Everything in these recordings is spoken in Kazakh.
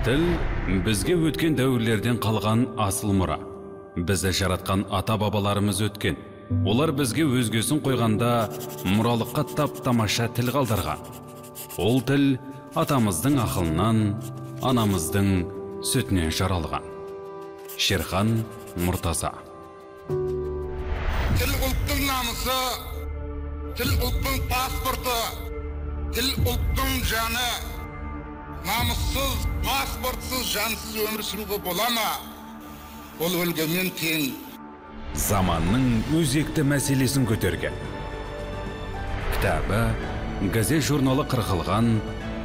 Тіл бізге өткен дәуірлерден қалған асыл мұра. Бізді жаратқан ата-бабаларымыз өткен. Олар бізге өзгесін қойғанда мұралыққа тап-тамаша тіл қалдырған. Ол тіл атамыздың ақылынан, анамыздың сүтінен жаралған. Шерхан Мұртаза. Тіл ұлттың намысы, тіл ұлттың паспорты, тіл ұлттың жаны. Намыссыз, паспортсыз, жансыз өмір сүруге бола ма? Ол өлгенмен тең. Заманның өзекті мәселесін көтерген. Кітабы, газет журналы қырқылған,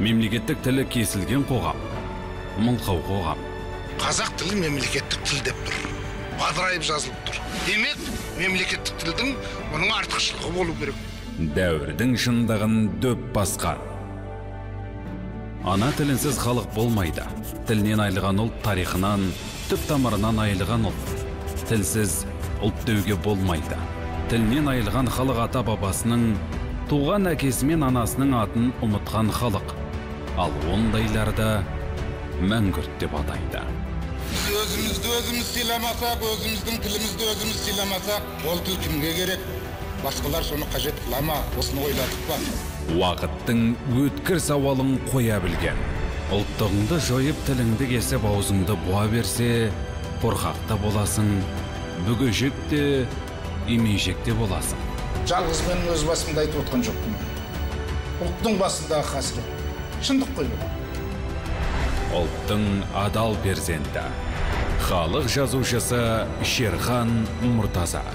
мемлекеттік тілі кесілген қоғам, мылқау қоғам. Қазақ тілі мемлекеттік тіл деп тұр. Бадырайып жазылып тұр. Демек, мемлекеттік тілдің бұның артықшылығы болу керек. Дәуірдің шындығын дөп басқан. Ана тілінсіз халық болмайды. Тілінен айырылған ұлт тарихынан, түп тамырынан айырылған ұлт. Тілсіз ұлт деуге болмайды. Тілінен айырылған халық ата-бабасының, туған әкесі мен анасының атын ұмытқан халық. Ал ондайларды мәңгүрт деп атайды. Біз өзімізді өзіміз сыйламасақ, өзіміздің тілімізді өзіміз сыйламасақ, ол тіл кімге керек? Басқалар соны қажет қыла ма? Осыны ойладық па? Уақыттың өткір сауалын қоя білген. Ұлттығыңды жойып, тіліңді кесіп, аузыңды буа берсе, қорқақ та боласың, бүгежек те, именшек те боласың. Жалғыз менің өз басымды айтып отқан жоқпын. Ұлттың басындағы қасірет. Шындық қой бұл. Ұлттың адал перзенті. Халық жазушысы Шерхан Мұртаза.